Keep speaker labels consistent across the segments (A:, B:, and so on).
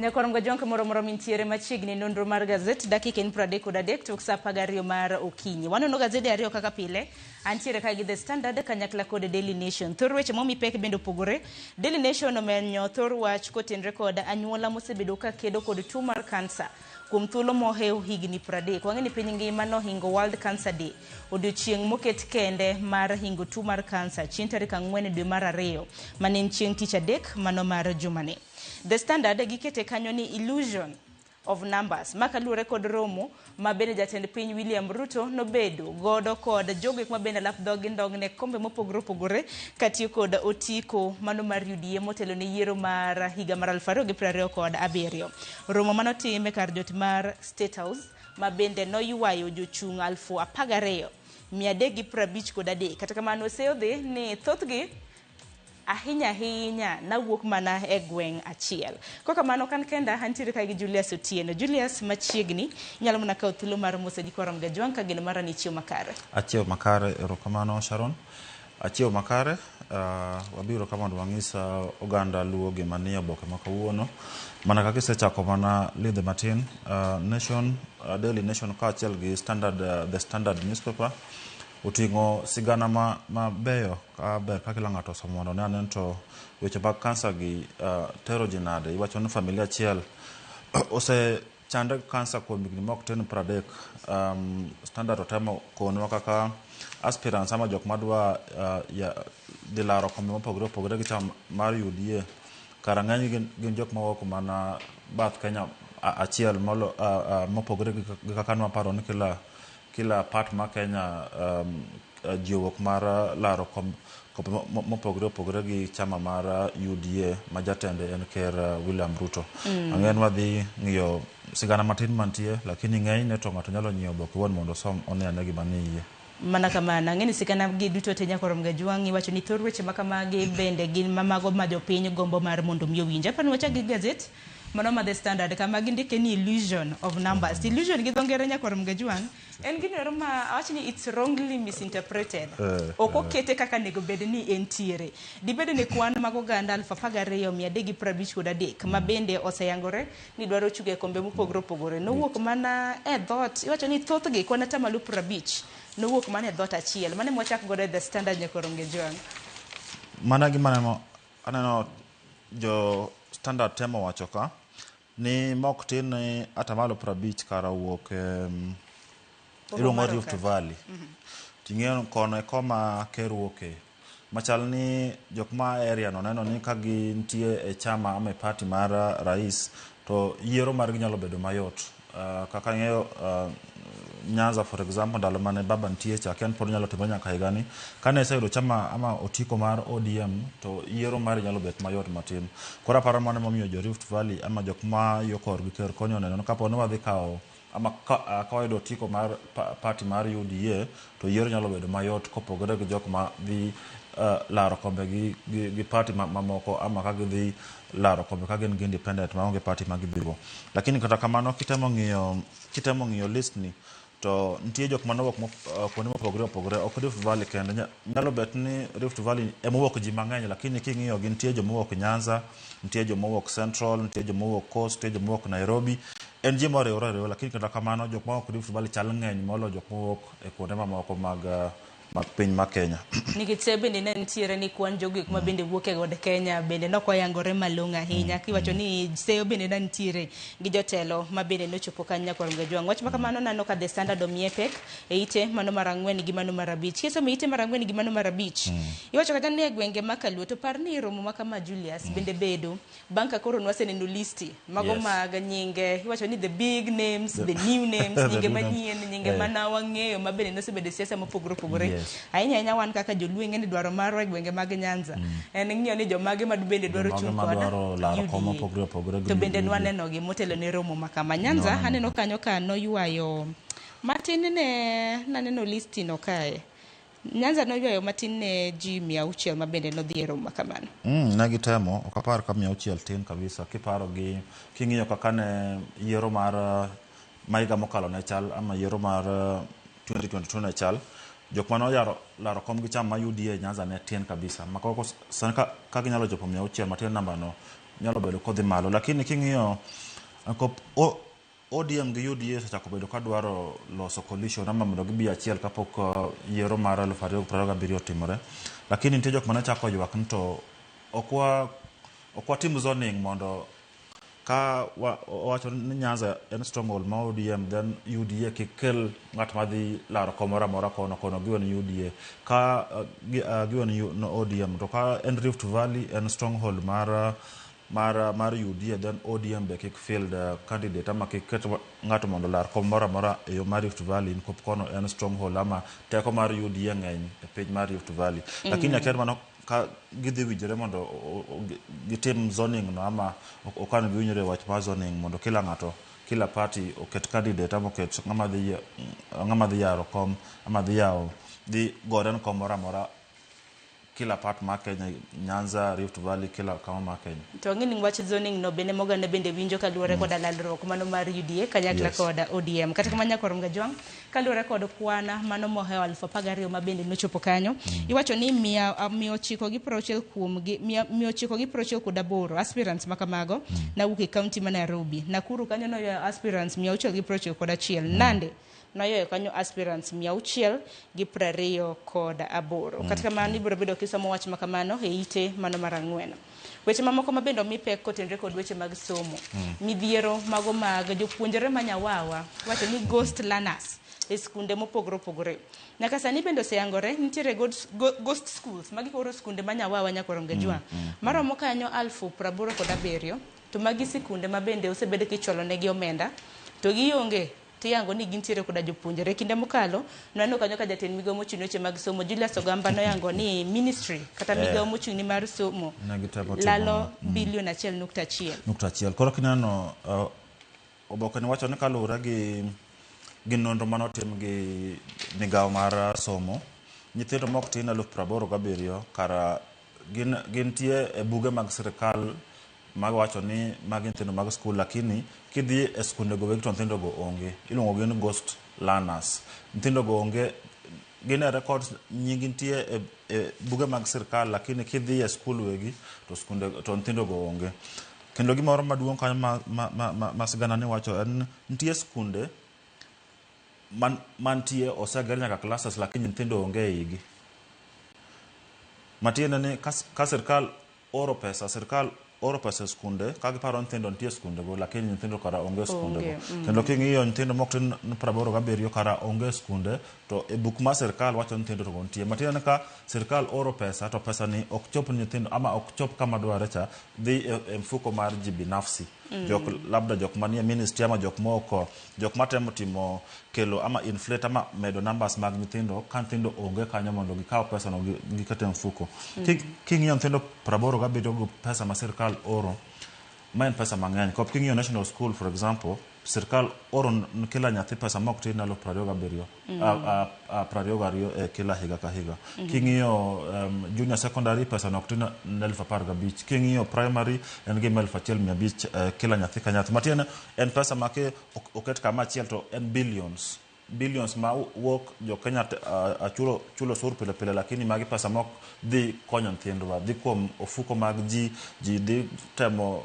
A: Nyakwar Mgajwang' kamoro amora mintiere machiegni nonro mar gazet dakika en 33 tok saa 12 mar okinyi. Wanono gazede ariyo kaka pile. Antiere kae gi The Standard kanyakla kod Daily Nation. Thor weche momi pek bende opogore. Daily Nation omenyo thor wach kotenre kod anyuola mosebedo ka kedo kod tuo mar kansa kuom thuolo mohewo higni 30. Wang'e ni piny ngima nohingo World Cancer Day, odiochieng' moket kende mar hingo tuo mar kansa chieng' tarik 4 dwe mar 2 mane en chieng' tich adek mano mar jumani. The Standard gikete kanyo ni illusion of numbers. Ma kaluwore kod romo ma bende jatend piny William Ruto nobedo godo kod jogo eko ma bende alap dhogi ndong' ne kombe mopogore opogore katiyo kod otiko mano mar UDA motelo ne yiero mar higa mar 2027. Romo manotim e kar jot mar State House ma bende noywayo jochung' 12,353. Kata kamano seyo dhi ni thothgi ahinya ahinya nawuok mana e gweng' achiel. Kokamano kan kenda antiere ka gi Julius Otieno. Julius machiegni inyalo mana kawo thuolo mar moso nyikwa Ramogi Ajwang' ka geno mara ni ichiew makare.
B: Achiew makare, erokamano Sharon. Achiew makare, wabiro ka mondo wang'is oganda luo gima nie oboke ma kawuono. Mana kaka isechako mana lidhe matin, Nation, Daily Nation kaachiel gi Standard, The Standard newspaper oting'o sigana mabeyo ka ber ka kila ng'ato osomo mondo one ane to weche mag kansa gi tero ji nade. Iwacho ni familia achiel ose chandre gi kansa kuom higni mok tin 30. Standard otemo konwa kaka aspirants ama jok madwa dhi laro kombe mopogore opogore gi chama mar UDA kara ng'eny gin jok mawuok mana bath Kenya achiel molo mopogore gi kaka nwaparo ni kila part ma Kenya ji owuok mar laro kombe mopogore opogore gi chama mar UDA ma jatende en ker William Ruto. Ang'e ni wadhi ng'iyo sigana matin mantie lakini ng'enyne to ng'ato nyalo nyiewo oboke owuon mondo osom one ane gima ni iye.
A: Mana kamano, ang'e ni sigana gi duto te nyakwar Ramogi Ajwang' iwacho ni thor weche makamagi bende gin mago ma jopiny gombo mar mondo mi owinj. Aparo ni wachak gi gazet mano ma The Standard kama gindike ni illusion of numbers. Illusion gi dho ngere nyakwar Ramogi Ajwang' en gino ma awach ni it's wrongly misinterpreted. Ok okete kaka onego bed ni entiere. Dibed ni kwan mag oganda 12,353 ma bende oseyangore ni dwaro chung' e kombe mopogore opogore nowuok mana e dhoot. Iwacho ni thothgi kwan atamalo 50 nowuok mana e dhoot achiel. Mano ema wachak godo e The Standard nyakwar Ramogi Ajwang'.
B: Mana gima aneno jo Standard temo wacho ka ni mok tin ni atamalo 50 kara owuok iluongo Rift Valley. Ting'eyo kono e koma ker wuoke. Machal ni jok ma area no neno ni ka gintie e chama ama e party mar rais to yiero margi nyalo bedo mayot. Kaka ing'eyo Nyanza for example ndalo mane baba nitie cha ken pod nyalo timore nyaka higani. Kane iseyudo chama ama otiko mar ODM to yiero mari nyalo bet mayot matin. Koro aparo mano emomiyo jo Rift Valley ama jok ma yo korgi ker koni oneno ni kapo ni wadhi kawo ama ka wayudo otiko mar party mar UDA to yiero nyalo bedo mayot kopogore gi jok ma dhi laro kombe gi party mamoko ama ka gidhi laro kombe ka gin gi independent maonge party ma gidhigo. Lakini kata kamano kitemo ng'iyo list ni to nitie jok manowuok kuonde mopogore opogore ok Rift Valley kende. Nyalo bet ni Rift Valley emowuok ji mang'eny lakini king'iyo gi nitie jomowuok Nyanza, nitie jomowuok Central, nitie jomowuok Coast, nitie jomowuok Nairobi. En ji moriwore oriwore lakini kata kamano jok mawuok Rift Valley chal ng'eny moloyo jok mowuok e kuonde mamoko mag piny ma Kenya.
A: Nikech se bende ne nitiere ni kwan jogo eko ma bende wuok e god Kenya bende nok oyangore malong'o ahinya. Kiwacho ni seyo bende ne nitiere gi jotelo ma bende nochopo kanyo nyakwar Ramogi Ajwang'. Wach ma kamano naneno ka The Standard omiye pek e ite mano mar 4 gi mano mar 5. Kisomo ite mar 4 gi mano mar 5, iwacho kata ni e gwenge ma Kaluo to par ni romo ma kama Julius bende bedo bang' ka koro nwaseneno listi mago mag nyinge. Iwacho ni the big names, the new names, nyinge manyien, nyinge mana wang'eyo ma bende nosebedo e siasa mopogore opogore. Ahinya ahinya wan kaka joluo ing'e ni dwaro marwa e gwenge mag Nyanza en ng'iyo ni jomage ma bende dwaro chung' kod UDA. To bende nwaneno gi motelo ne romo ma kama. Nyanza aneno kanyo ka noywayo matin ne naneno listi no kae. Nyanza noywayo matin ne ji 600 ma bende nodhi e romo ma kamano.
B: Ne gitemo, ok apar ka 600 tin kabisa kiparo gi king'iyo kaka ne yiero mar ma higa mokalo ne chal ama yiero mar 2022 ne chal. Jok mane oyaro laro kom gi chama ma UDA Nyanza ne tin kabisa. Ma koko sani ka ginyalo chopo 600 matin namba no nyalo bedo kodhi malo. Lakini king'iyo ODM gi UDA osechako bedo ka dwaro loso coalition ama mondo gibi achiel kapok yiero mar 2027 otimore. Lakini nitie jok mane chako ywak ni to ok watim zoning mondo ka owacho ni Nyanza en stronghold ma ODM, then UDA kik kel ng'at madhi laro kom moro amora kono kono giwe ni UDA ka giwe ni ODM, to ka en Rift Valley en stronghold mar UDA, then ODM be kik field candidate ama kik ket ng'ato mondo olar kom moro amora e yo mar Rift Valley nikop kono en stronghold ama teko mar UDA ng'eny e piny mar Rift Valley. Lakini akia mano ka gidhi winjore mondo gitim zoning no ama ok giwinjore e wach mar zoning mondo kila ng'ato, kila party oket candidate ama oket ng'ama dhi yaro kom ama dhi yawo dhi gore kom moro amora kila part mar Kenya, Nyanza, Rift Valley, kila kama mar Kenya.
A: To ang'e ni wach zoning no bende moganda bende winjo kaluwore koda lalruok mano mar UDA kanyakla kod ODM. Kata kamano Nyakwar Mgajwang', kaluwore kod kwan mano mohewo 12,000 ma bende nochopo kanyo, iwacho ni 968 kuom gi 968 aspirants makamago nawuok e kaunti ma Nairobi. Nakuru kanyo noywayo aspirants 691, Nandi noywayo kanyo aspirants 628. Kata kamano ibiro bedo kisomo wach makamano e ite mano mar 4. Weche mamoko ma bende omi pek kotenore kod weche mag somo. Midhiero mago mag jopuonjre ma nyawawa, wacho ni ghost learners e skunde mopogore opogore. Nyaka sani bende oseyangore nitiere ghost schools, magi koro skunde ma nyawawa Nyakwar Ongejwang'. Maromo kanyo 87,000, to magi sikunde ma bende osebed kichwalo negi omenda to gionge tiyango ni gintiere koda jopuonjre. Kinde mokalo nwaneno kanyo ka jatend migawo mochung' ne weche mag somo Julius Ogamba noyango ni ministry kata migawo mochung' ne mar somo lalo bilion 1.1.
B: Nukta achiel. Koro kineno oboke ni wacho ni kaluwore gi nonro manotim gi migawo mar somo, nyithindo mok tin 87,000 kara gintie e buge mag sirikal mawacho ni magi nyithindo mag skul, lakini kidhi e skunde go wegi to nyithindo go onge. Iluongo gi ni ghost learners. Nyithindo go onge, gin e records, nying nitie e buge mag sirikal, lakini kidhi e skul wegi to skunde to nyithindo go onge. Kendo gimoro maduong' kanyo ma sigana ni wacho en nitie skunde mantie oseger nyaka classes, lakini nyithindo onge e igi. Matiende ni ka sirikal oro pesa, sirikal oro pesa e skunde ka giparo nyithindo nitie e skunde go, lakini nyithindo kara onge e skunde go. Kendo king'iyo nyithindo mok tin 87 kara onge e skunde, to e buk mar sirikal wacho nyithindo to nitie. Matiende ni ka sirikal oro pesa to pesa ni ok chop ni nyithindo ama ok chop kama dwarre cha, dhi e mfuko mar ji binafsi. Jok labda jok manie ministry ama jok moko, jok matemo timo kelo ama inflate ama medo numbers mag nyithindo ka nyithindo onge kanyo mondo gikaw pesa no giket e mfuko. King'iyo nyithindo 87 go pesa ma sirikal oro, ma en pesa mang'eny. Kop king'iyo national school for example, sirikal oro kila nyathi pesa mok tin 27,000 22 e kila higa ka higa. King'iyo junior secondary pesa nok tin 15,000. King'iyo primary en gima 1,500 kila nyathi ka nyathi. Matiende en pesa ma oket kama achiel to en billions. Billions ma wuok jo Kenya chulo osuru pile pile, lakini magi pesa mok dhi konyo nyithindwa, dhi kuom ofuko mag ji, ji dhi temo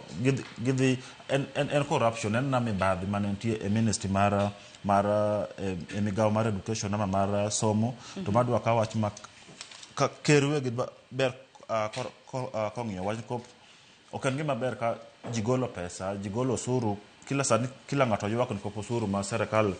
B: gidhi en corruption, en na mibadhi mane nitie e ministry mar e migawo mar education ama mar somo. To madwa ka wach ma ker wegi ber kong'iyo wach kop ok en gima ber ka ji golo pesa, ji golo osuru kila sani, kila ng'ato ywak ni kop osuru ma sirikal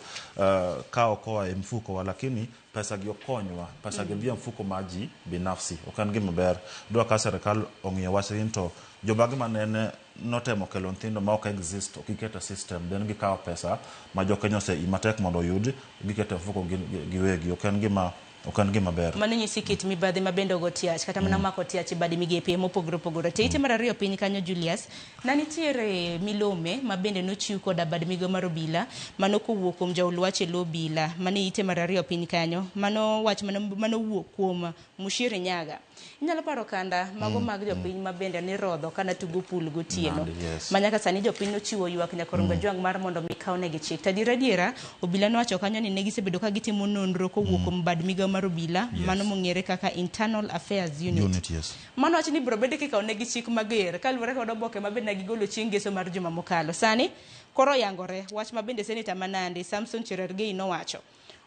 B: kawo koa e mfuko wa, lakini pesa gi ok konywa, pesa gi dhi e mfuko mar ji binafsi. Ok en gima ber. Dwa ka sirikal ong'iyo wach ni to jomagi manene notemo kelo nyithindo ma ok exist, ok giketo system, then gikawo pesa ma jo Kenya ose matek mondo oyud, giketo e mfuko giwegi. Ok en gima ber.
A: Mano nyisi kit mibadhi ma bende ogo tiach, kata mana mako tiach e bad migepe mopogore opogore. To ite mar ariyo piny kanyo Julius, na nitiere milome ma bende nochiw koda bad migawo mar obila, mano kowuok kuom jaol wach e lo obila, mano ite mar ariyo piny kanyo, mano wach mano wuok kuom Mushiri Nyaga. Inyalo paro kanda mago mag jopiny ma bende nirodho kana tugo pool gotieno.
B: Nandi, yes.
A: Ma nyaka sani jopiny nochiwo ywak nyaka Kajwang' mar mondo mi kawnegi chik. To adier adiera, obila nowacho kanyo ni ne gisebedo ka gitimo nonro kowuok kuom bad migao mar obila, mano mong'ere kaka Internal Affairs Unit.
B: Unit, yes.
A: Mano wacho ni biro bed kikawnegi chik mager kaluwore kod oboke ma bende ne gigolo chieng' ngeso mar juma mokalo. Sani koro oyangore wach ma bende seneta ma Nandi Samson Cherargei nowacho.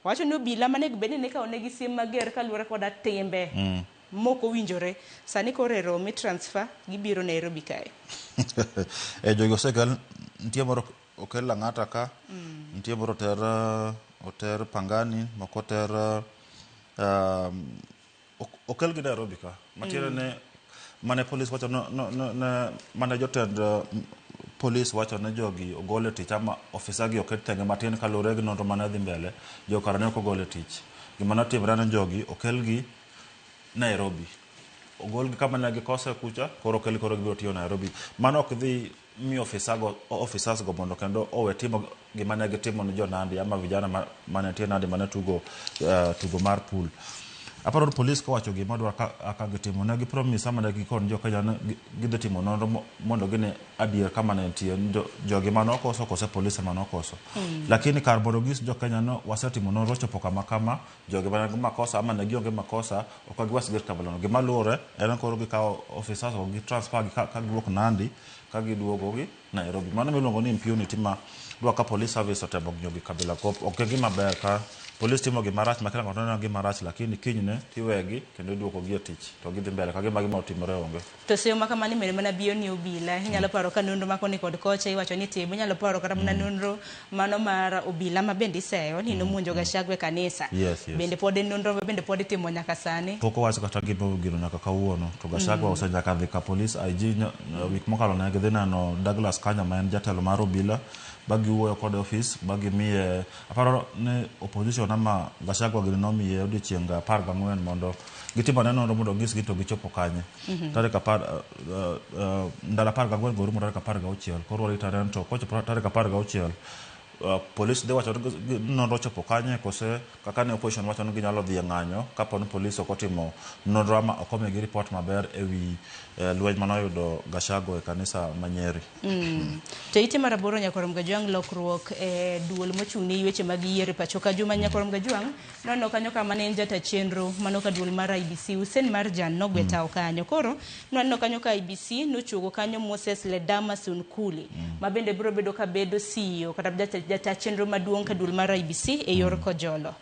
A: Owacho ni obila manego bed ni ne ikawnegi siem mager kaluwore koda timbe mok owinjore. Sani koro ero mi transfer gibiro Nairobi kae.
B: E jogi osekel, nitie moro okel Lang'ata ka, nitie moro oter, oter Pangani, moko oter okelgi Nairobi ka. Matiende ni mane polis wacho no, no, no, ne, mane jotend polis wacho ni jogi ogol e tich ama ofisa gi oket tenge matin kaluwore gi nonro mane dhi mbele, jo kara ne ok ogol e tich. Gima notimre ni jogi okelgi Nairobi. Ogolgi kama ne gikose kucha, koro okelgi koro gibiro tiyo Nairobi. Mano ok dhi miyo officers go mondo kendo owe timo gima ne gitimo ne jo Nandi ama vijana mane nitie Nandi mane tugo tugo mar pool. Aparo ni polis kowacho gima dwa ka gitimo ne gi promise ama ne gikon jo Kenya ni gidhi timo nonro mondo gine adier kama ne nitie ni jogi mane okoso kose polise mane okoso. Lakini kar mondo gis jo Kenya no wasetimo nonro chopo kama kama, jogi mane nigi makosa ama ne gionge makosa, ok giwach gir kabila. Gima luwore en koro gikawo officers go gi transfer gi ka giwuok Nandi ka giduogo gi Nairobi. Mano miluongo ni impunity ma dwa ka police service otemo ng'iyo gi kabila ko ok en gima ber ka police timo gima rach ma kila ng'ato neno gima rach, lakini kinyne tiwegi kendo iduoko gi e tich to gidhi mbele ka gima gima otimore onge.
A: To seyo ma kamano imedo mana biyo ni obila. Inyalo paro ka nonro ma koni kod kocha iwacho ni timo. Inyalo paro kata mana nonro mano mar obila ma bende iseyo ni nomonjo Gachagua e kanisa.
B: Yes.
A: Bende pod en nonro ma bende pod itimo nyaka sani.
B: Pok owach kata gima ogino nyaka kawuono to Gachagua osenyaka dhi ka police IG wik mokalo ne gidhi neno Douglas Kanja ma en jatelo mar obila ba giwuoyo kode office ba gimiye aparo ni opposition ama Gachagua gini nomiye odiochieng' 14 mondo gitimo ane nonro mondo gis gi to gichopo kanye. Tarik apar ndalo 14 go rumo tarik 16 koro warito aneno to kochopo tarik 16 polis dhi wacho ni nonro ochopo kanye kose kaka ne opposition wacho ni ginyalo dhi e ng'anyo kapo ni polis ok otimo nonro ama ok omigi report maber ewi lweny manoyudo Gachagua e kanisa ma Nyeri.
A: To ite mar aboro Nyakorom Gajwang' lokruok e duol mochung' ne weche mag yiero e pacho ka juma Nyakorom Gajwang' noneno kanyo kama ne en jata chenro mano ka duol mar IEBC Hussein Marjan nogwe tao kanyo. Koro nwaneno kanyo ka IEBC nochuogo kanyo Moses Ledama Sunkuli ma bende biro bedo ka bedo CEO kata jata chenro maduong' ka duol mar IEBC e yor Kojolo.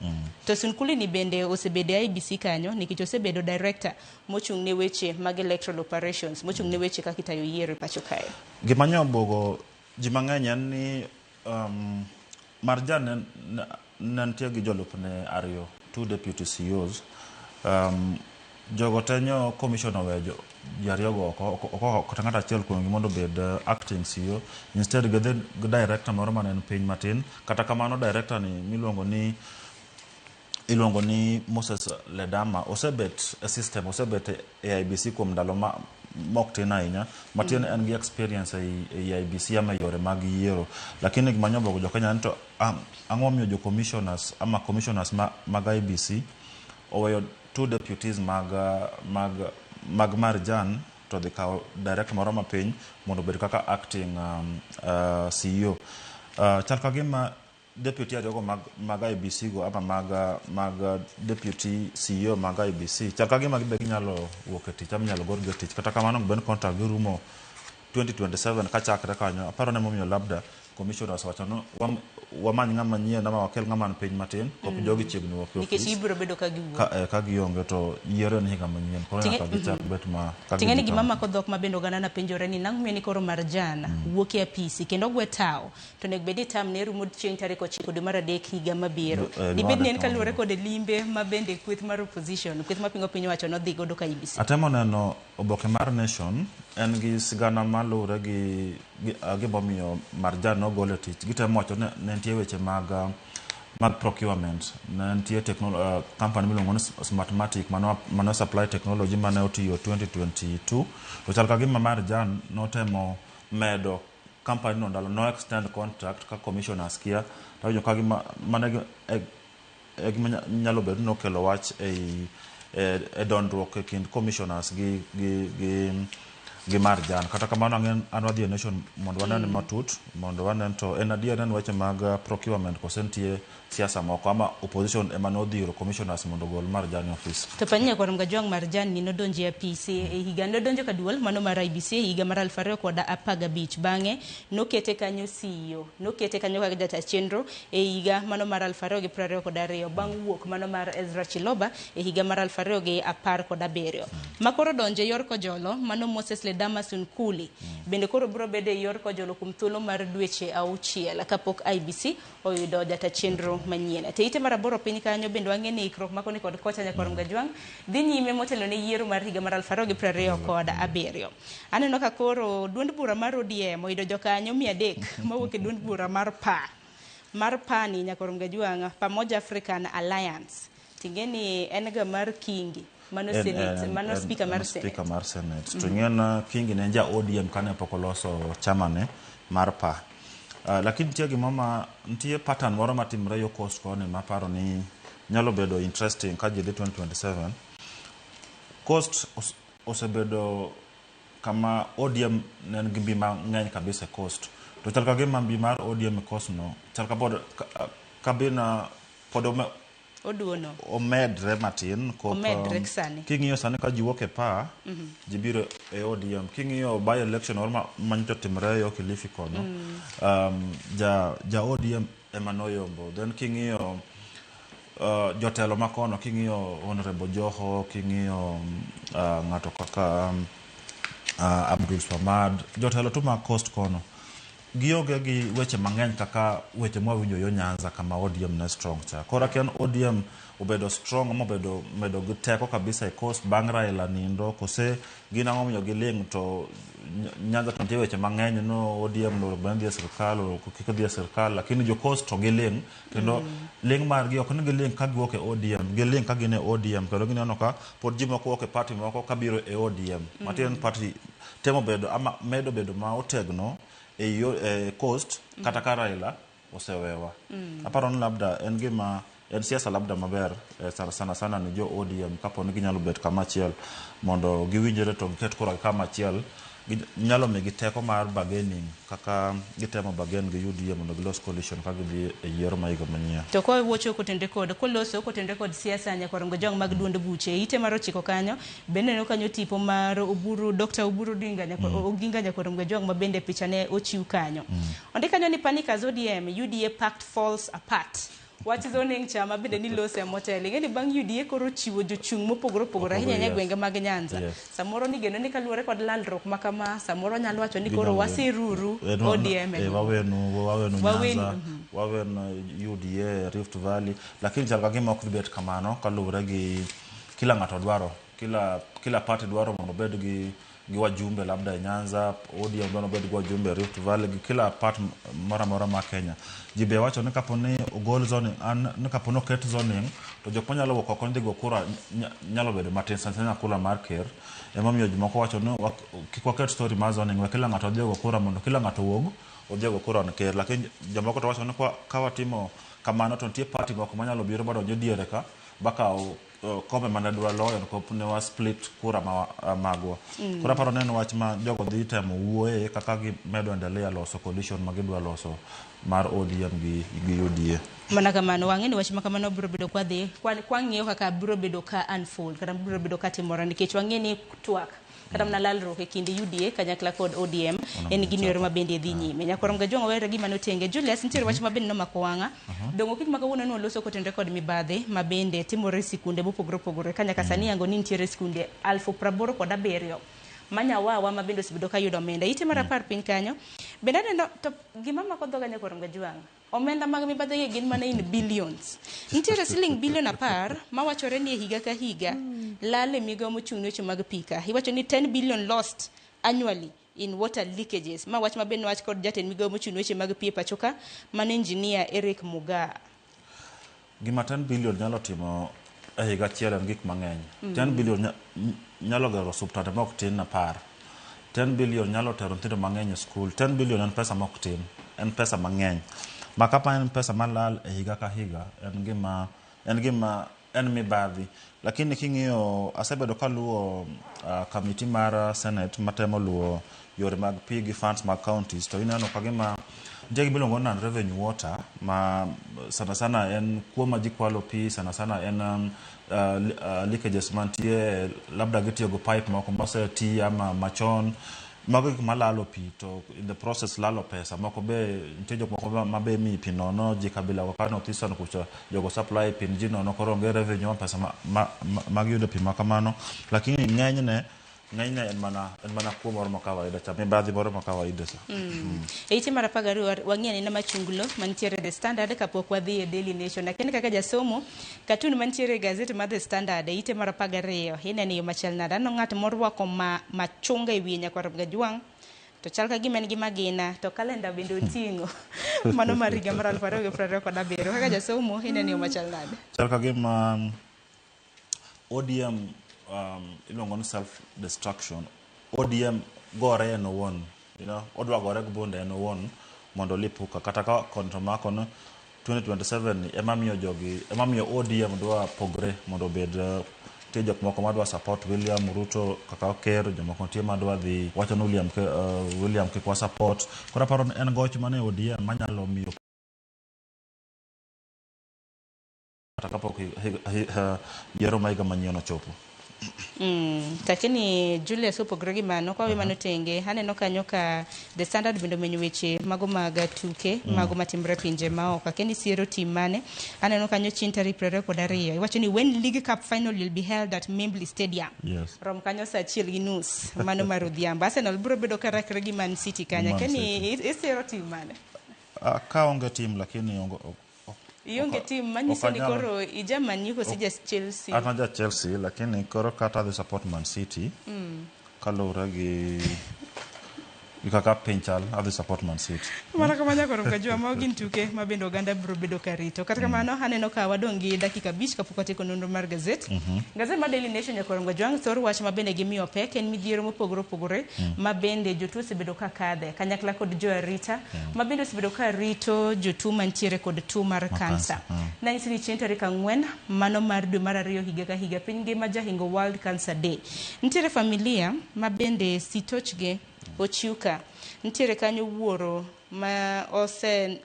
A: To Sunkuli ni bende osebedo e IEBC kanyo nikech osebedo director mochung' ne weche mag electoral operations, mochung' ne weche kaka itayo yiero e pacho kae.
B: Gima nyo obuogo ji mang'eny en ni Marjan ne nitie gi jolupne ariyo, two deputy CEOs. Jogo te nyo commission oweyo ji ariyo go oko, ok kata ng'ato achiel kuomgi mondo obed acting CEO. Instead gidhi gi director moro mane en piny matin. Kata kamano director ni miluongo ni iluongo ni Moses Ledama osebet e system, osebet e IEBC kuom ndalo ma mok tin ahinya. Matiende en gi experience ei IEBC ama e yore mag yiero. Lakini gima nyo obuogo jo Kenya en to ang'o momiyo jo commissioners ama commissioners mag IEBC oweyo two deputies mag Marjan to dhi kawo director moro mapiny mondo obed kaka acting CEO. Chal ka gima deputy ariyogo mag IEBC go ama mag deputy CEO mag IEBC chal ka gima gibe ginyalo wuok e tich ama inyalo golgi e tich. Kata kamano ben contract gi rumo 2027 kachakre kanyo aparo ni emomiyo labda commissioners owacho ni wamany ng'ama nyien ama wakel ng'ama ni piny matin kop jogi chiegni wuok e
A: Nikech
B: ofis.
A: ibiro bedo ka giwuok.
B: Ka gionge to yiero en higa manyien koro nyaka gichak bet ma ka
A: Ting'e ni
B: gidhi
A: gima
B: kama.
A: mako dhok ma bende oganda na penjore ni nang'o miyo ni koro Marjan wuok e apisi kendo ogwe tao to onego bed ni tam ne rumo chieng' tarik 9 dwe mar 3 higa mabiro. Dibed ni en kaluwore kod limbe ma bende kweth mar opposition, kweth mapingo piny owacho nodhi godo ka IEBC.
B: Atemo neno oboke mar Nation en gi sigana maluwore gi gimomiyo Marjan nogol e tich. Gitemo wacho ni ne nitie weche mag procurement. Ne nitie company miluongo ni Smartmatic mano supply technology mane otiyo 2022. To chal ka gima Marjan notemo medo company no ndalo no extend contract ka commissioners kia. To awinjo ka gima mano e gima nyalo bedo ni nokelo wach ei e dondruok e kind commissioners gi Marjan. Kata kamano ang'e an wadhi e Nation mondo wanen matut, mondo wanen to en adier en weche mag procurement kose nitie siasa moko ama opposition ema nodhiro commissioners mondo ogol Marjan e ofis.
A: To panyia kod Mgajwang Marjan ni nodonjo e apisi e higa nodonjo ka duol mano mar IEBC e higa mar 2015. Bang'e nokete kanyo CEO, nokete kanyo kaka jata chenro e higa mano mar 2022 bang' wuok mano mar Ezra Chiloba e higa mar 2017. Makoro donjo e yor kojolo mano Moses Ledama Sunkuli bende koro biro bedo e yor kojolo kuom thuolo mar dweche 6 kapok IEBC oyudo jata chenro manyien. Te ite mar 8 piny kanyo bende wang'e ni ikruok makoni kod kocha nyakwar Mgajwang' dhi nyime motelo ne yiero mar higa mar 2027. Aneno ka koro duond bura mar ODM oyudo jokanyo 300 mawuok e duond bura mar PA. Mar PA ni nyakwar Mgajwang' Pamoja African Alliance. Ting'e ni en ga mar Kingi. Mano Senate, mano speaker mar Senate.
B: Speaker mar Senate. To ing'e na Kingi ne en ja ODM kane pok oloso chama ne mar PA. Lakini nitie gima ma nitie pattern moro matimre yo Coast koni maparo ni nyalo bedo interesting ka ji dhi 2027. Coast osebedo kama ODM ne en gi mbi mang'eny kabisa e Coast. To chal ka gima mbi mar ODM e Coast no chal ka pod kabina pod
A: oduono
B: omedre matin kok,
A: omedre sani.
B: King'iyo sani ka ji wuok e PA, ji biro e ODM. King'iyo by election moro manyocha otimre yo Kilifi kono, ja ODM ema noyombo. Then king'iyo jotelo makono, king'iyo Honorable Joho, king'iyo ng'ato kaka Abdul Swamad, jotelo tu mag Coast kono gionge gi weche mang'eny kaka weche mwawinjo yo Nyanza kama ODM ne strong cha. Koro akia ni ODM obedo strong ama obedo medo gi teko kabisa e Coast bang' Raila nindo, kose gin ang'o momiyo giling' to Nyanza to nitie weche mang'eny no ODM no onego dhi e sirkal kik dhi e sirkal, lakini jo Coast to giling' kendo ling' margi ok ni giling' ka giwuok e ODM, giling' ka gin e ODM kendo gineno ka pod ji moko wuok e party moko kabiro e ODM. Matiende ni party temo bedo ama medo bedo ma otegno e yo e Coast kata ka Raila osewewa. Aparo ni labda en gima en siasa labda maber sana sana ni jo ODM kapo ni ginyalo bet kama achiel mondo giwinjre to giket kura kama achiel, nyalo migi teko mar bargaining kaka gitemo bargain gi UDA mondo gilos coalition ka gidhi e yiero ma higa manyien.
A: To kwa wuocho kotenre kod koloso kotenre kod siasa nyakwar Mgajwang' mag duond buche ite mar 9 kanyo bende neno kanyo tipo mar Oburu Dr. Oburu Odinga Oginga nyakwar Mgajwang' ma bende picha ne ochiw kanyo. Ondik kanyo ni panic as ODM UDA pact falls apart. Wach zoning chama bende ni lose motelo. Ing'e ni bang' UDA koro chiwo jochung' mopogore opogore ahinya e gwenge mag Nyanza. Samoro ni geno ni kaluwore kod lalruok ma kama, samoro nyalo wacho ni koro wasiruru ODM.
B: Wawenu Nyanza, wawenu UDA Rift Valley, lakini chal ka gima ok dhi bet kamano kaluwore gi kila ng'ato dwaro, kila party dwaro mondo obed gi wajumbe labda e Nyanza, ODM dwaro obed gi wajumbe Rift Valley, gi kila part moro amora ma Kenya. Ji be wacho ni kapo ni ogol zoning, ni kapo ni oket zoning, to jok manyalo wuok oko dhi go kura nyalo bedo matin sana sana kura mar ker. Emomiyo jomoko wacho ni kik waket story mar zoning, we kila ng'ato odhi ogo kura mondo kila ng'ato owuog odhi ogo kura ne ker. Lakini jomoko to wacho ni ka watimo kamano to nitie party moko manyalo biro madonj e diere ka bakaw kombe mane dwa loyo nikop ne wa split kura magwa. Koro aparo ni en wach ma jogo dhi temo wuoye kaka gimedo endelea loso coalition ma gidwa loso mar ODM gi UDA.
A: Mana kamano wang'e ni wach ma kamano biro bedo kwa dhi kwang'iyo kaka biro bedo ka unfold kata biro bedo ka timore nikech wang'e ni twak kata mana lalruok e kind UDA kanyakla kod ODM en gino ero ma bende dhi nyime. Nyakwar Mgajwang' owere gima notenge. Julius, nitiere wach ma bende nomako wang'a. Dongo kiny ma kawuono ne waloso kotenre kod mibadhi ma bende timore e sikunde mopogore opogore ka nyaka sani yango ni nitiere sikunde 87,000 manyawawa ma bende osebedo ka yudo omenda. Ite mar 10 piny kanyo bende aneno to gima mako dhoga Nyakwar Mgajwang', omenda mag mibadhi gin mana in billions. Nitiere siling bilion 10 mawachore ni e higa ka higa lal e migawo mochung' ne weche mag pi ka. Iwacho ni 10 billion lost annually in water leakages. Ma wach ma bende nowach kod jatend migawo mochung' ne weche mag pi e pacho ka, mano engineer Eric Mugaa.
B: Gima 10 billion nyalo timo e higa achiel en gik mang'eny. 10 billion nyalo gero osiptande mok tin 10. 10 billion nyalo tero nyithindo mang'eny e skul. 10 billion en pesa mok tin, en pesa mang'eny. Ma kapa en pesa malal e higa ka higa, en gima en mibadhi. Lakini king'iyo asebedo kaluwo committee mar Senate matemo luwo yore mag pi gi funds mag counties, to ineno ka gima nitie gima iluongo ni non revenue water, ma sana sana en kuo ma ji kwalo pi, sana sana en leakages mantie, labda gitiyo go pipe moko moseti ama machon. Mago gik malalo pi, to in the process lalo pesa moko. Be nitie jok moko ma be imiyi pi nono, ji kabila go ka North Eastern kucha, jogo supply pi ne ji nono, koro onge revenue ma pesa ma giyudo pi ma kamano. Lakini ng'enyne en mana kuo moro ma kawaida cha, mibadhi moro ma kawaida cha.
A: E ite mar 12 wang'i anena machunglo mantiere The Standard kapok wadhi e Daily Nation. Lakini kaka jasomo, katun mantiere e gazet mar The Standard e ite mar 12 ineno e yo machal nade? Aneno ng'at morwako ma machunga e wiye nyakwar Gajwang', to chal ka gima en gi magina, to kalenda bende oting'o mano mar higa mar 2027. Kaka jasomo, ineno e yo machal nade?
B: Chal ka gima ODM, iluongo ni self destruction. ODM gore en owuon, odwa gore gi bunde en owuon mondo olipuka kata ka konto mako no 2027 ni ema miyo jogi, ema miyo ODM dwa pogre mondo obed nitie jok moko madwa support William Ruto kaka ker, jomoko nitie madwa dhi wacho ni William kik wa support. Koro aparo ni en goch mane ODM manyalo miyo kata kapok yiero ma higa manyien ochopo.
A: Lakini Julius, opogore gi mano, kwa we mano tenge, aneno kanyo ka The Standard bende omenyo weche mago mag tuke mago matimore pinje maoko. Akia siero team mane. Aneno kanyo chieng' tarik 22, iwacho ni when League Cup final will be held at Membley Stadium. Rom kanyo saa 1:30 mano mar odhiambo. Arsenal biro bedo ka rakre gi Man City kanyo.
B: Man
A: Akia ni
B: City.
A: Isiero team mane?
B: Ka onge team, lakini onge,
A: Ionge team manyiso ni
B: ok anyal.
A: Koro ija Man U koso ija Chelsea?
B: An aja Chelsea, lakini koro kata adhi support Man City kaluwore gi kaka piny chal, adhi support Man City.
A: Mana kamano, nyakoro kajua mago gin tuke ma bende oganda biro bedo ka rito. Kata kamano, aneno ka wadong' gi dakika 5 kapok watieko nonro mar gazet. Gazet mar Daily Nation, nyakoro Ngajwang', thor wach ma bende gimiyo pek en midhiero mopogore opogore ma bende jotuo osebedo ka kadhe kanyakla kod jo arita ma bende osebedo ka rito jotuo mantiere kod tuo mar kansa. Nanyisi ni chieng' tarik 4 mano mar dwe mar ariyo higa ka higa piny ngima jahingo World Cancer Day. Nitiere familia ma bende sitochgi ochiw ka. Nitiere kanyo wuoro ma ose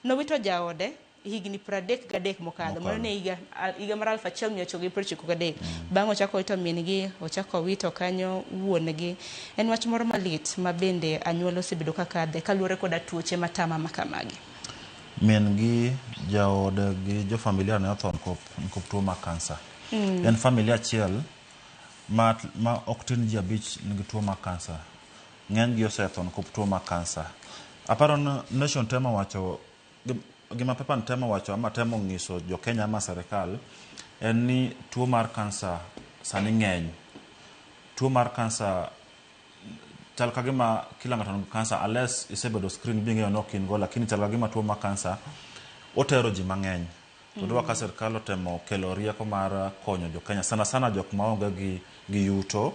A: nowito jaode higni 33 mokadho. Mano ne higa mar 1993. Bang'e ochako owito min gi, ochako owito kanyo wuon gi. En wach moro malit ma bende anyuola osebedo ka kadhe kaluwore koda tuoche matama ma kamagi.
B: Min gi, jaode gi jo familia ne otho nikop tuo mar kansa. En familia achiel ma ok tin ji 5 nigi tuo mar kansa. Ng'eny gi osetho nikop tuo mar kansa. Aparo ni Nation temo wacho gima paper ni temo wacho ama temo ng'iso jo Kenya ama serikal en ni tuo mar kansa sani ng'eny. Tuo mar kansa chal ka gima kila ng'ato nigi kansa, unless isebedo screen bing'eyo ni ok in go, lakini chal ka gima tuo mar kansa otero ji mang'eny. To dwa ka sirikal otemo kelo rieko mar konyo jo Kenya, sana sana jok maonge gi yuto.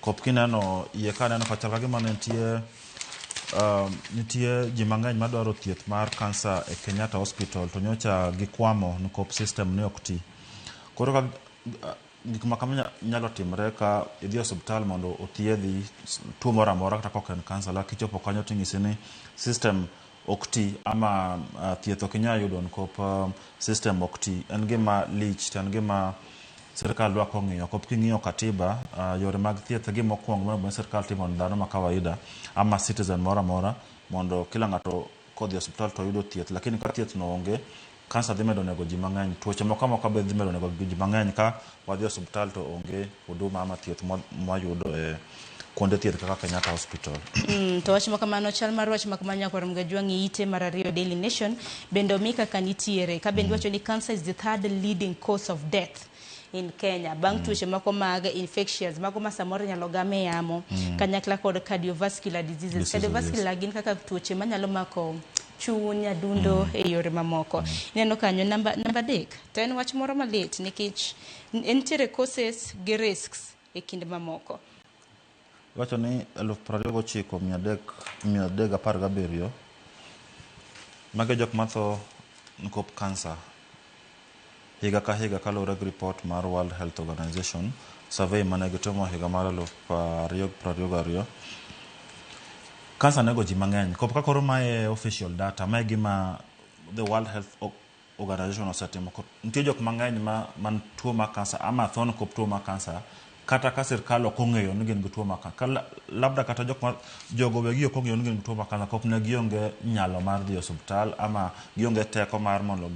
B: Kop kineno iye ka aneno ka chal ka gima nitie ji mang'eny madwaro thieth mar kansa e Kenyatta Hospital, to nyocha gikwamo nikop system ne ok ti. Koro ka gik ma kama nyalo timre ka idhi e osiptal mondo othiedhi tuo moro amora, kata kok en kansa, la kichopo kanyo ting'isi ni system ok ti ama thieth ok inyal yudo nikop system ok ti. En gima lich, to en gima sirikal dwa kong'iyo. Kop king'iyo katiba, yore mag thieth e gima okwongo monego bed ni sirikal timo ne dhano ma kawaida ama citizen moro amora, mondo kila ng'ato kodhi e osiptal to yudo thieth. Lakini ka thieth no onge, kansa dhi medo nego ji mang'eny, tuoche moko amoka be dhi medo nego ji mang'eny ka wadhi e osiptal to onge huduma ama thieth mwayudo e kuonde thieth kaka Kenyatta Hospital.
A: To wach makamano, chal mar wach makamano, nyakwar Mgajwang', e ite mar ariyo Daily Nation bende omi kaka nitiere ka bende wacho ni cancer is the third leading cause of death in Kenya bang' tuoche moko mag infectious mago ma samoro inyalo gam e yamo kanyakla kod cardiovascular diseases.
B: Diseases.
A: Cardiovascular gin kaka tuoche manyalo mako chuny, adundo e yore mamoko. Ineno kanyo namba 3, to en wach moro malit nikech nitiere causes gi risks e kind mamoko.
B: Iwacho ni 29,317 mago e jok matho nikop kansa. higa ka higa kaluwore gi report mar World Health Organization survey mane gitimo higa mar 2022. Kansa nego ji mang'eny. Ka koro mae official data, mae gima the World Health Organization osetimo. Nitie jok mang'eny ma man tuo mar kansa ama tho nikop tuo mar kansa kata ka sirkal ok ong'eyo ni gin gi tuo mar kansa. Labda kata jok ma jogo wegi ok ong'eyo ni gin gi tuo mar kansa kop ne gionge nyalo mar dhi e osiptal ama gionge teko mar mondo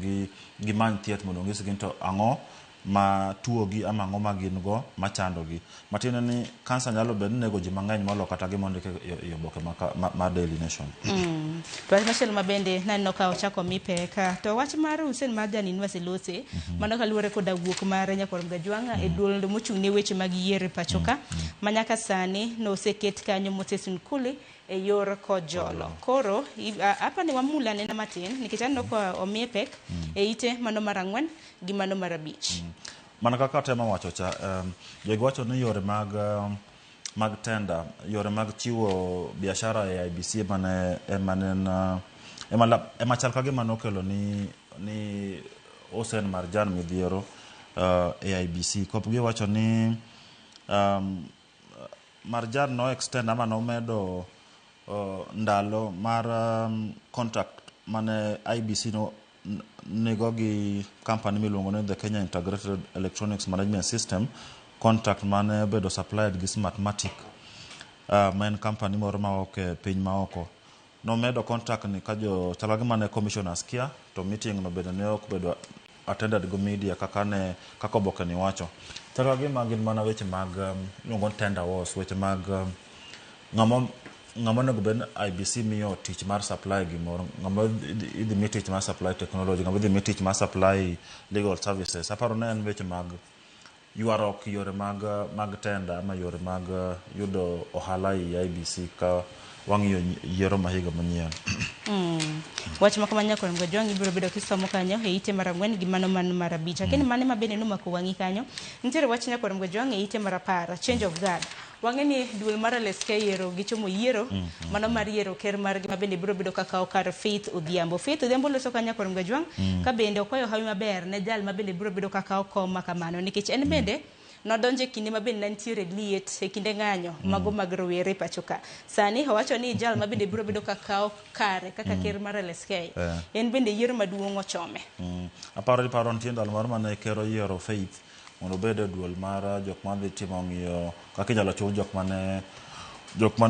B: gimany thieth mondo onyisgi ni to ang'o ma tuogi ama ang'o ma gin go machandogi. Matiende ni kansa nyalo bedo ni nego ji mang'eny molo kata gima ondik e oboke mar Daily Nation.
A: To wach machielo ma bende naneno ka ochako mi pek to wach mar Hussein Marjan Inwasilose mano kaluwore koda wuok mar Nyakwar Mgajwang' e duol mochung' ne weche mag yiero e pacho ka ma nyaka sani noseket kanyo Moses Nkuli e yor kojolo. Koro apa ni wamula anena matin nikech aneno ka omiye pek e ite mano mar 4 gi mano mar 5.
B: Mana kaka atemo wacho cha, jogi wacho ni yore mag tender, yore mag chiwo biashara e IEBC ema chal ka gima nokelo ni Hussein Marjan midhiero e IEBC. Kop giwacho ni Marjan no extend ama nomedo ndalo mar contract mane IEBC no nigo gi company miluongo ni the Kenya Integrated Electronics Management System, contract mane obedo supplied gi Smartmatic, ma en company moro mawuok e piny maoko. Nomedo contract ni ka jo chal ka gima ne commissioners kia to meeting no bende ne ok obedo attended go media kaka ne kaka oboke ni wacho. Chal ka gima gin mana weche mag iluongo ni tender wars, weche mag ng'ama onego bed ni IEBC miyo tich mar supply gimoro, ng'ama idhi mi tich mar supply technology, ng'ama idhi mi tich mar supply legal services. Aparo ni en weche mag ywaruok yore mag tender ama yore mag yudo ohala ei IEBC ka wang'iyo yiero ma higa manyien.
A: Wach ma kama Nyakwar Mgajwang' ibiro bedo kisomo kanyo e ite mar 4 gi mano mar 5. Lakini mane ma bende nomako wang'i kanyo, nitiere wach Nyakwar Mgajwang' e ite mar 10, change of guard. Wang'e ni duol mar LSK yiero gichomo yiero mano mar yiero ker margi ma bende biro bedo kaka kar Faith Odhiambo. Faith Odhiambo loso ka Nyakwar Mgajwang' ka bende okwayo hawi maber ne jal ma bende biro bedo kaka kom ma kamano nikech en bende nodonjo e kinde ma bende nitiere liet e kinde ng'anyo mago mag rowere pacho ka. Sani owacho ni jal ma bende biro bedo kaka kare kaka ker mar LSK en bende yiero maduong' ochome.
B: Aparo nitie ndalo moro mane ker oyiero Faith mondo obed e duol mar jok madhi timo ng'iyo kaka inyalo chul jok mane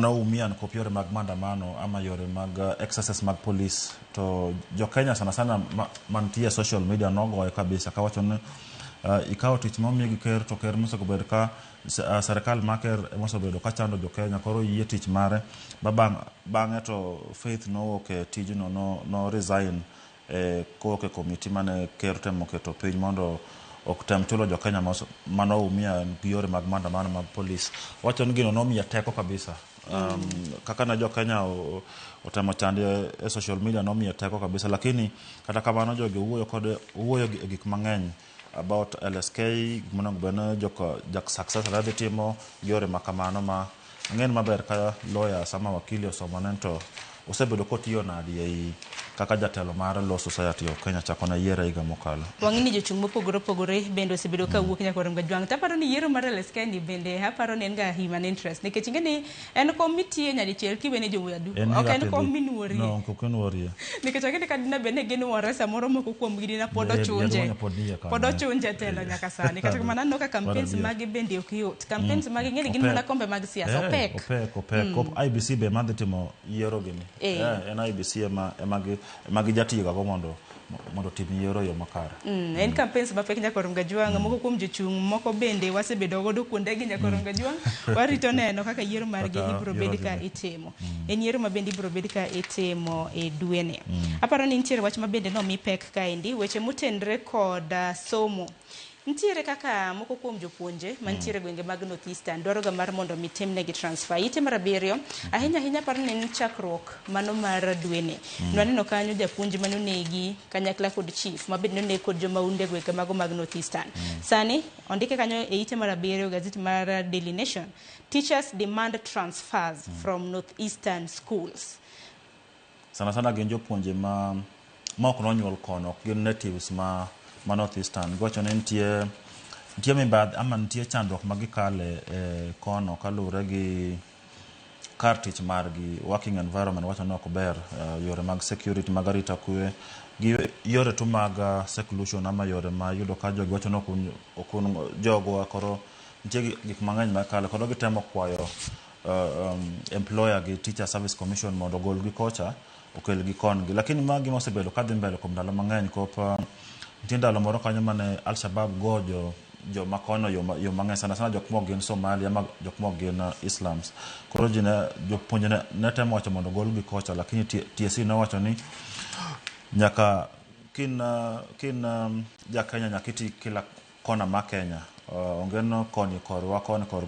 B: oumia nikop yore mag maandamano ama yore mag excesses mag police. To jo Kenya sana sana mantie e social media nogoye kabisa kawacho ni ikawo tich momiyi gi ker to ker mosebedo ka sirkal mar ker mosebedo ka chando jo Kenya koro yie tich mare ba bang'e to Faith nowuok e tijno no resign kowuok e komiti mane ker temo keto piny mondo ok tem chulo jo Kenya mane oumia gi yore mag maandamano mag police. Wacho ni gino nomiye teko kabisa. Kaka ne jo Kenya otemo chande e social media nomiye teko kabisa, lakini kata kamano jogi wuoyo e gik mang'eny about LSK, gimonego bed ni jok successor dhi timo gi yore ma kamano ma ang'e ni maber ka lawyers ama wakili osomone to osebedo kotiyo nadi ei kaka jatelo mar Law Society of Kenya chako ne yiere higa mokalo.
A: Wang'e ni jochung' mopogore opogore bende osebedo ka wuok Nyakwar Mgajwang'. To aparo ni yiero mar LSK ni bende aparo ni en ga human interest nikech ing'e ni en kom mitiye nyadichiel kiwene jowadu. Ok en kom minuorie.
B: No, ok inuorie.
A: Nikech ang'e ni ka dina bed ni ginuore samoro moko kuomgi dina pod ochunje. Pod ochunje telo nyaka sani. Kata kamano aneno ka campaigns mage bende ok yot. Campaigns mage ing'e ni gin mana kombe mag siasa. Opek.
B: Opek. IEBC be madhi timo yiero gini. En IEBC ema gijatiyoga go mondo otim yiero e yo makare.
A: En campaigns mapek Nyakwar Mgajwang'. Moko kuom jochung' moko bende wasebedo godo kuondegi Nyakwar Mgajwang'. Warito neno kaka yiero margi ibiro bed ka itimo. En yiero ma bende ibiro bed ka itimo e dweni. Aparo ni nitiere wach ma bende nomi pek kaendi, weche motenre kod somo. Nitiere kaka moko kuom jopuonje mantiere gwenge mag North Eastern dwaro ga mar mondo mi timnegi transfer. Ite mar 7, ahinya ahinya aparo ni en chakruok mano mar dweni. Nwaneno kanyo japuonj manonegi kanyakla kod chief ma bende noneg kod jomahundu e gwenge mago mag North Eastern. Sani ondike kanyo e ite mar 7 gazeti mar Daily Nation, teachers demand transfers from North Eastern schools.
B: Sana sana gin jopuonje ma ok nonyuol kono, ok gin natives ma ma North Eastern. Giwacho ni nitie mibadhi ama nitie chandruok ma gikale e kono kaluwore gi kar tich margi, working environment wacho ni ok ber, yore mag security mag arita kwe gi yore tu mag seclusion ama yore ma yudo ka jogi wacho ni ok un jogwa. Koro nitie gik mang'eny makale, koro gitemo kwayo employer gi Teacher Service Commission mondo ogol gi kocha, okel gi kon gi. Lakini ma gima osebedo kadhi mbele kuom ndalo mang'eny. Kop nitie ndalo moro kanyo mane Al-Shabaab go jo joma kono yo mang'eny, sana sana jok mok gin Somalia ama jok mok gin Islams. Koro ji ne jopuonje ne temo wacho mondo ogol gi kocha, lakini TSC nowacho ni nyaka kin ja Kenya nyaka iti kila kona ma Kenya, onge no koni korwa koni kor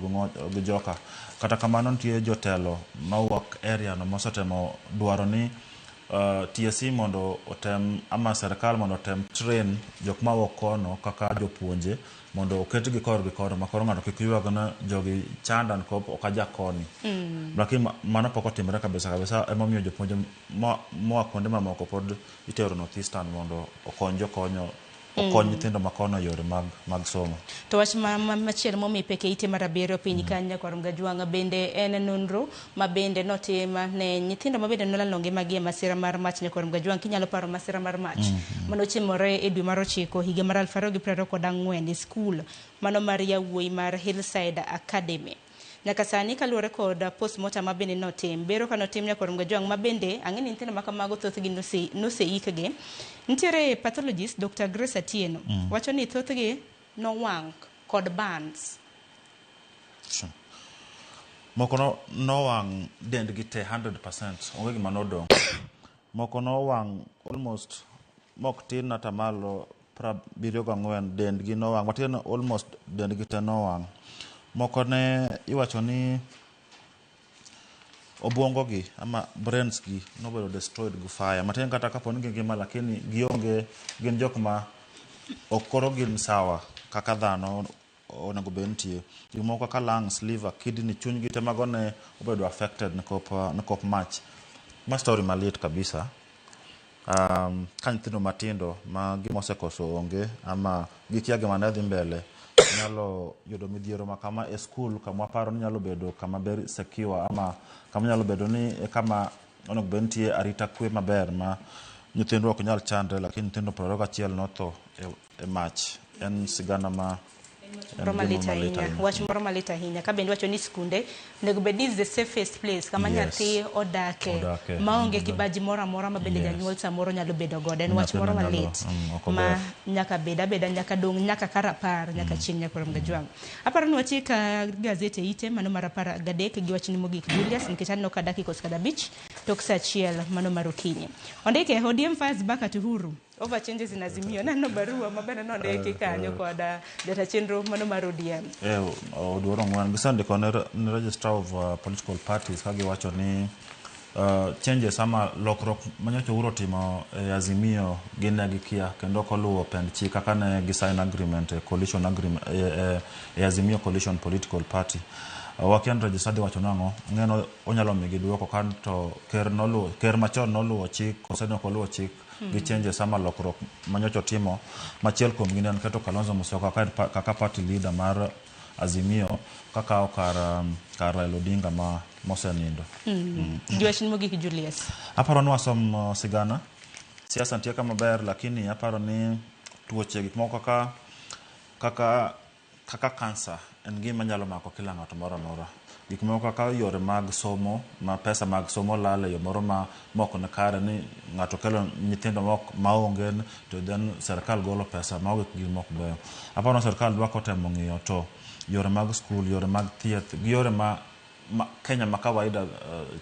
B: gi joka. Kata kamano, nitie jotelo mawuok area no mosetemo dwaro ni TSC mondo otem ama serikal mondo otem train jok mawuok kono kaka jopuonje mondo oketgi korgi kono ma koro ng'ato kik ywag ni jogi chanda nikop ok aja koni. Lakini mano pok otimore kabisa kabisa. Emomiyo jopuonje moa kuonde mamoko pod itero North Eastern mondo okony jokonyo, okony nyithindo ma kono e yore mag somo.
A: To wach machielo momi pek e ite mar 7 piny kanyo kor Mgajwang' bende en nonro ma bende notim ne nyithindo ma bende nolalo ngimagi e masira mar mach. Nyakwar Mgajwang', kinyalo paro masira mar mach manotimore e dwe mar 9 higa mar 2024 e skul mano mar yawuoyi mar Hillside Academy. Nyaka sani, kaluwore kod postmortem ma bende notim, bero ka notim, nyakwar Mgajwang', ma bende ang'e ni nyithindo ma kamago thothgi noseikgi, nitiere pathologist Dr. Grace Atieno wacho ni thothgi nowang' kod burns.
B: Sure. Moko nowang' dendgi te 100%, onge gima nodong'. Moko nowang' almost mok tin 74% dendgi nowang', matiende ni almost dendgi te nowang'. Moko ne iwacho ni obwongo gi ama brains gi nobedo destroyed gi fire. Matiende kata kapo ni gingima, lakini gionge, gin jok ma ok koro gin sawa kaka dhano onego bed nitie. Gik moko kaka lungs, liver, kidney, chunygi te mago ne obedo affected nikop mach. Ma story malit kabisa. Ka nyithindo matindo ma gima osekoso onge ama gikia gima ne dhi mbele nyalo yudo midhiero ma kama e skul kama waparo ni nyalo bedo kama very secure ama kama nyalo bedo ni e kama onego bed nitie arita kwe maber ma nyithindwa ok nyal chandre, lakini nyithindo 21 notho e mach. En sigana ma en
A: moro
B: gima
A: malit
B: malit
A: ahinya.
B: Ahinya.
A: Wach moro malit ahinya ka bende wacho ni skunde onego bed ni is the safest place kama nyathi odake
B: Odake.
A: maonge kibaji moro amora ma bende janyuol samoro nyalo bedo godo. En wach
B: Nyathino
A: moro
B: nyalo-
A: malit
B: ok
A: ma
B: ober.
A: Nyaka bed abeda, nyaka dong', nyaka kar apar nyaka chieng'. Nyakwar Mgajwang', aparo ni watiek gazet e ite mano mar 13 gi wachni mogik, Julius, nikech aneno ka dakika osekadho 5 tok sa 1 mano mar okinyi. Ondike ODM fires back at Uhuru over changes in Azimio. Naneno barua mabende nondiki kanyo kod jata chenro mano mar ODM.
B: E oduoro 4 gisendiko ne registrar of political parties ka giwacho ni changes ama lokruok manyocha Uhuru otimo e Azimio gin ne gikia kendo ok oluwo pend chik kaka ne gi sign agreement e coalition agreement e Azimio Coalition Political Party. Wakia ni registrar dhi wacho nang'o. Ng'eno onyalo migi duoko kan to ker noluwo, ker machon noluwo chik kose ne ok oluwo chik gi changes ama lokruok manyocha otimo. Machiel kuomgi ne en keto Kalonzo Musyoka kaka party leader mar Azimio kakawo kar Raila Odinga ma mosenindo.
A: Gi wachni mogik, Julius.
B: Aparo ni wasom sigana. Siasa nitie kama ber, lakini aparo ni tuoche, gik moko kaka kansa en gima nyalo mako kila ng'ato moro amora. Gik moko kaka yore mag somo ma pesa mag somo lal e yo moro ma mok ni kare, ni ng'ato kelo nyithindo mok maonge to then serikal golo pesa mago gik mok beyo. Aparo ni serikal dwa kotemo ng'iyo to yore mag skul, yore mag thieth gi yore ma Kenya ma kawaida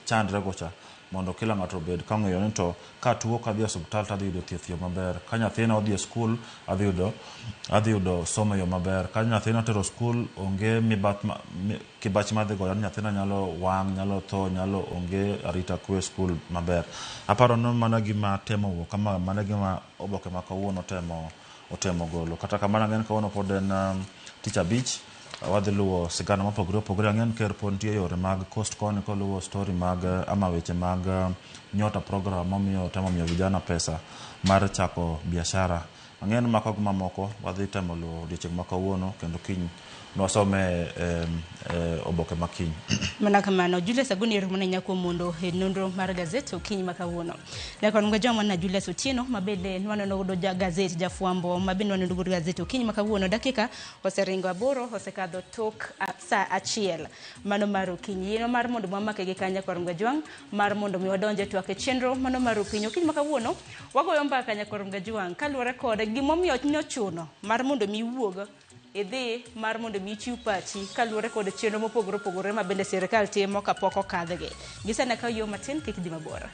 B: chandre go cha mondo kila ng'ato obed ka ong'eyo ni to ka tuo kadhi e osiptal to adhi yudo thieth e yo maber, ka nyathina odhi e skul adhi yudo somo e yo maber, ka nyathina otero skul onge mibath kibachi madhi goyo ni nyathina nyalo wang', nyalo tho, nyalo onge arita kwe e skul maber. Aparo ni mano gima temo wuok kama mano gima oboke ma kawuono otemo golo. Kata kamano, ang'e ni kawuono pod en tich abich, wadhi luwo sigana mopogore opogore. Ang'e ni ker pod nitie yore mag coast koni koluwo story mag ama weche mag Nyota program momiyo temo miyo vijana pesa mar chako biashara. Ang'eyo ni mako gi mamoko wadhi temo luwo odiochieng' ma kawuono kendo kiny nwasome e, e oboke ma kiny.
A: Mana kamano, Julius Agoni erokamano ahinya kuom mondo e nonro mar gazet okinyi ma kawuono. Nyaka wan ga na Julius Otieno ma bende nwaneno godo ja gazet jafwambo ma bende nwaneno godo gazet okinyi ma kawuono. Dakika oseringo 8 osekadho tok saa 1 mano mar okinyi. Yieno mar mondo mwamake gi kanya kor Mgajwang' mar mondo mi wadonje twak e chenro mano mar okinyi. Okinyi ma kawuono wagoyo mbaka nyakor Mgajwang' kaluwore kod gimomiyo nyochuno mar mondo mi iwuog idhi mar mondo mi ichiw pachi kaluwore kod chenro mopogore opogore ma bende sirikal timo kapok okadhgi. Gisane ka yo matin kik dhi mabor.